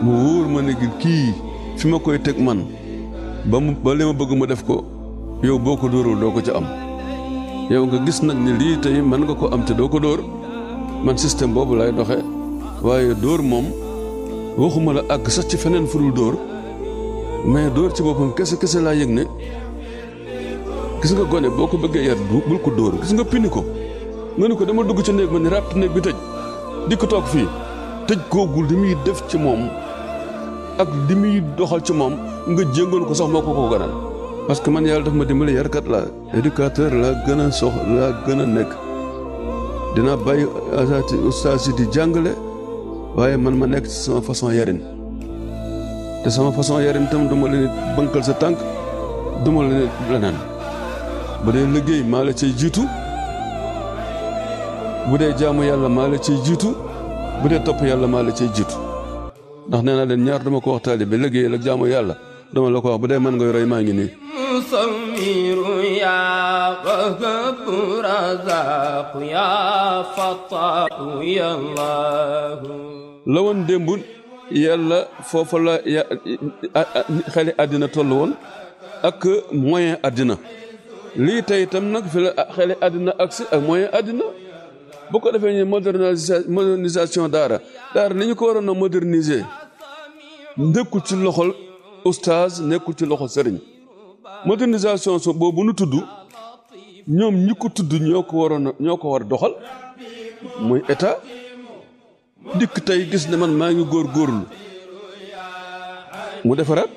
mu wóor ma ne kii fi ma koy teg man ba li ma bëgg ma def ko yow boo ko dóorul doo ko ca am yow nga gis nag ni lii tey mën nga ko am te doo ko dóor man système boobu lay doxe waaye dóor moom waxuma la àgg sax ci feneen fu dul dóor mais dóor ci boppam kese laa yëg ne gis nga gone boo ko bëggee yar bul ko dóor gis nga pini ko nga ni ko dama dugg ci néeg ma ni ràpp néeg bi tëj di ko toog fii tëj koogul li muy def ci moom ak li muy doxal ci moom nga jéngoon ko sax moo ko ganal parce que man yàlla daf ma dimbali yarkat la éducateur la gën a la gën a nekk dina bàyyi asati ustaas yi di jàngale waaye man ma nekk ci sama façon yarin te sama façon yarin tam duma leen bankal sa tànk duma leen leneen bu dee liggéey maa la cay jiitu bu dee jaamu yàlla maa la cay jiitu bu dee topp yàlla maa la cay jiitu ndax nee naa leen ñaar dama ko wax taalibe liggéey ak jaamu yàlla dama la ko wax bu dee mën ngay roy maa ngi nii musawwiru ya wahhab razaq ya fattah ya Allah la woon démb yàlla foofa la xeli àddina toll woon ak moyen àddina lii tey itam nag fi la xeli àddina agsi ak moyen àddina bu ko defee ñu modernisation daara ni ñu ko waroon a moderniser nekkul ci loxol oustaz nekkul ci loxol sëriñ modernisation so boobu nu tudd ñoom ñi ko tudd ñoo ko war a doxal muy état dikk tey gis ne man maa ngi góorgóorlu mu defaraat